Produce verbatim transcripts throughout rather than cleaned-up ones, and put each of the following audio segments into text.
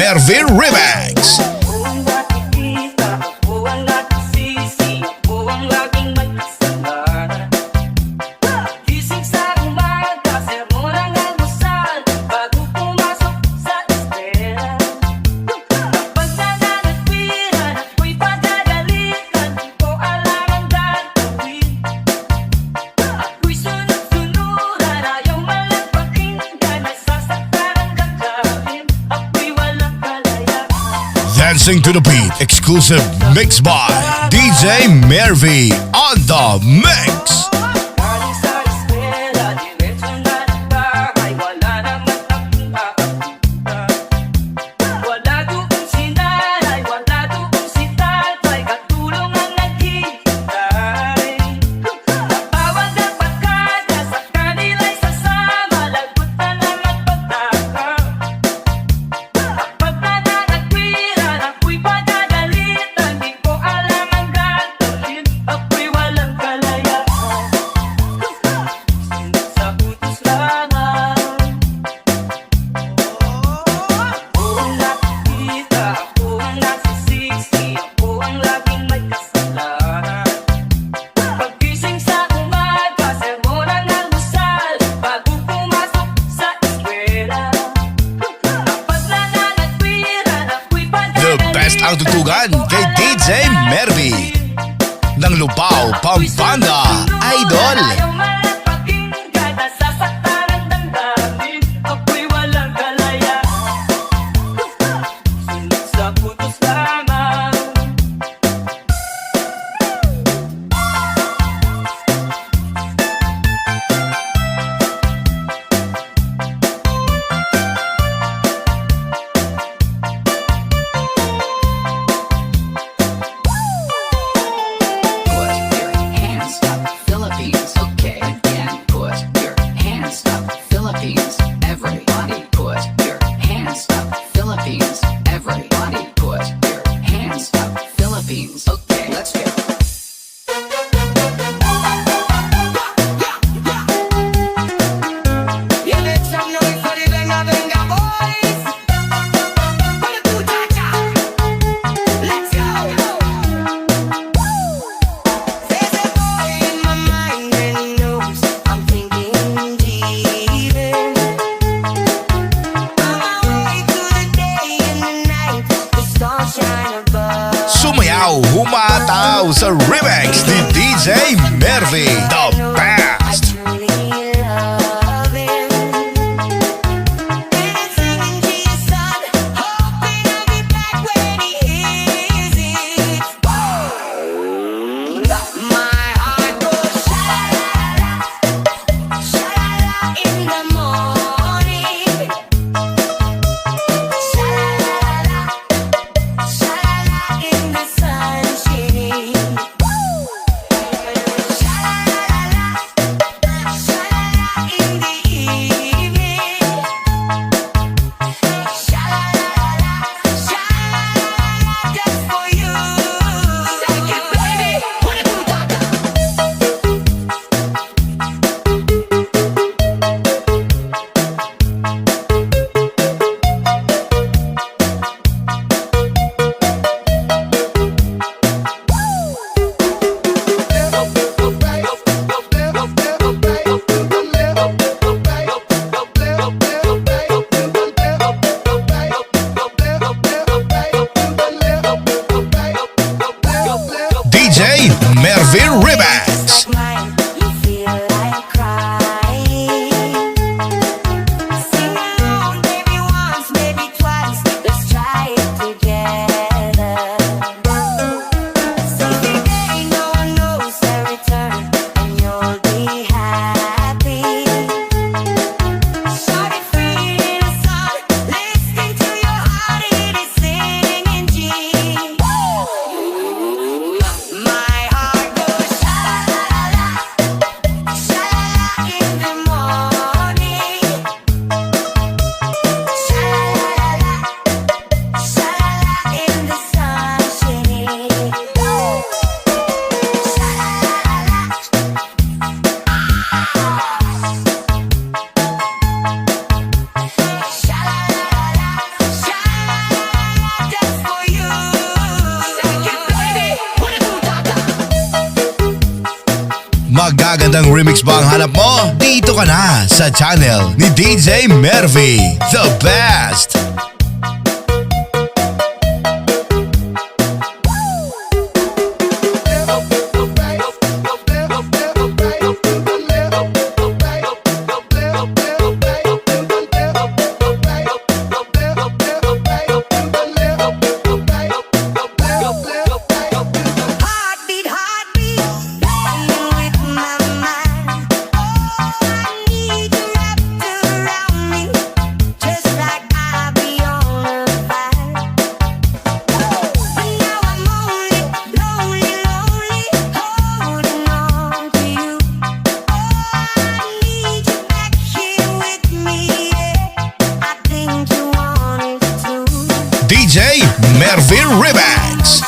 Mervin Remix. Dancing to the beat, exclusive mix by D J Mervy on the mix. The best ang tugtugan kay D J Mervy ng Lubao, Pampanga, Idol. Put your hands up, Philippines. Okay, again, put your hands up, Philippines. Everybody, put your hands up, Philippines. Everybody, put your hands up, Philippines. Okay, let's go. Sumayaw, humataw sa remix ni D J Mervy, the best. Magandang remix ba ang hanap mo? Dito ka na sa channel ni D J Mervy, the best! D J Mervy Remix.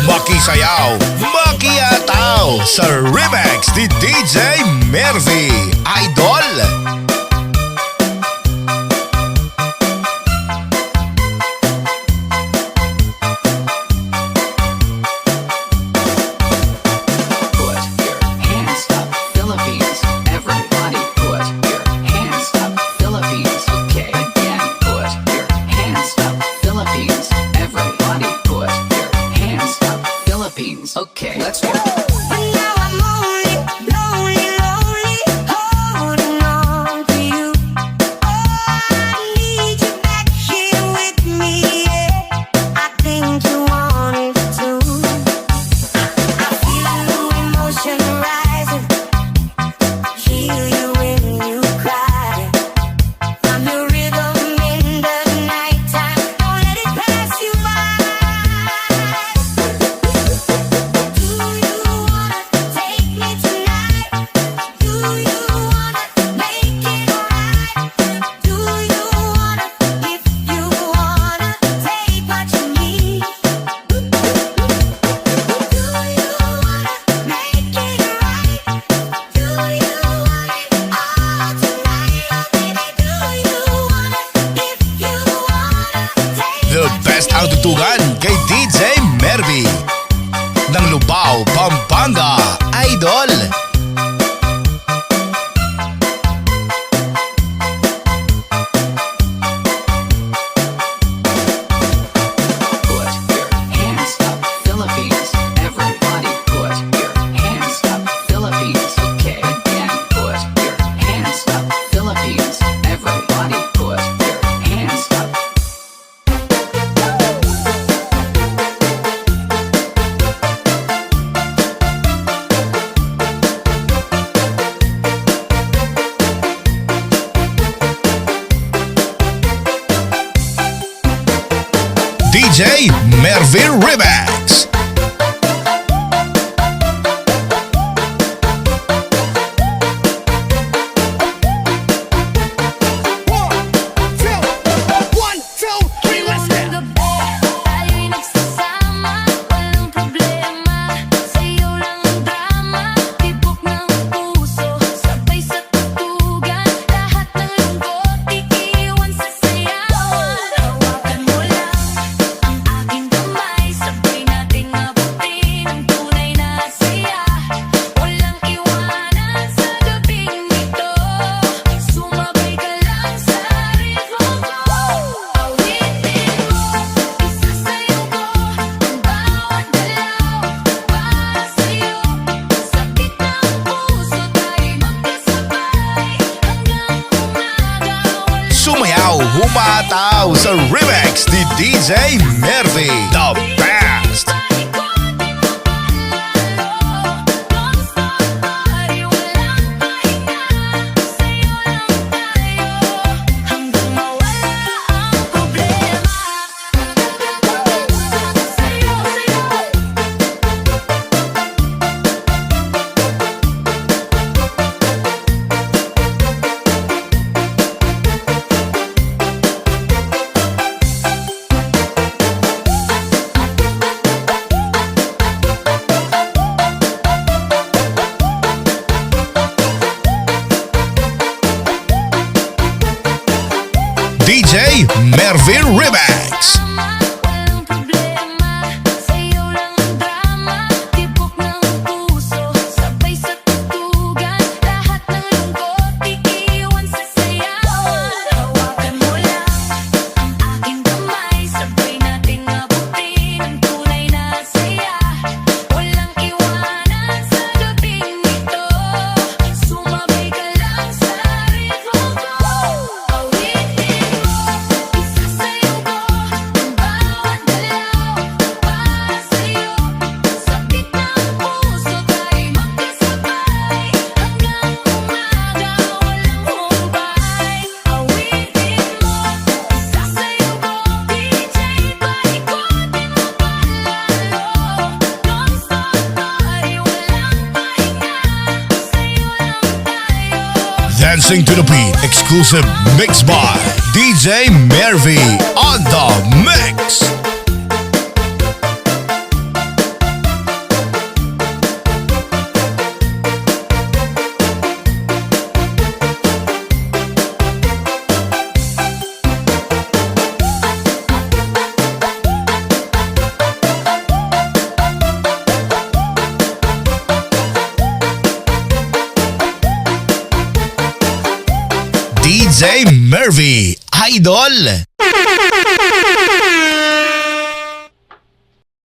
Makisayaw, makiataw sa remix ni D J Mervy, Idol. Put your hands up, Philippines. Everybody put your hands up, Philippines. Okay, again, put your hands up, Philippines. Everybody put your hands up, Philippines. Okay, let's go. The best ang tutugan kay D J Mervy ng Lubao, Pampanga, Idol. Put your hands up, Philippines. Everybody put your hands up, Philippines. Okay, again, put your hands up, Philippines. Everybody put your hands up. D J Mervy Remix. One, two, one, two, three, let's go. Tayo'y nagsasama, walang problema. Sa'yo lang ang drama, tibok ng puso, sabay sa tutugan, lahat ng lungkot iiwan sa sayawan. Hawakan mo lang ang aking kamay, sabay nating abutin ang tunay na saya. Walang iwanan sa gabing ito, sumabay ka lang sa ritmo ko. Awitin mo, isasayaw ko ang bawat galaw para sa'yo. Sakit ng puso, tayo'y magkasabay hanggang umaga. Walang sumayaw, humataw sa remix ni D J Mervy, the best. D J Mervin Remix. Walang problema, sayaw lang ng drama. Tibok ng puso, sabay sa tugtugan. Lahat ng lungkot, iiwan sa saya. Hawakan mo lang ang aking kamay, sabay nating abutin ang tunay na saya. Walang iwanan sa gabing ito. Sumabay ka lang sa ritmo ko. Awitin mo, isasayaw ko ang bawat galaw para sa'yo. Sabik ng puso tayo'y magkasabay hanggang umaga, walang humpay. Awitin mo, isasayaw ko, D J, paikutin mo pa lalo. Non-stop party, walang pahinga. Isayaw lang tayo. Dancing to the Beat, exclusive mix by D J Mervy on the mix. D J Mervy, Idol.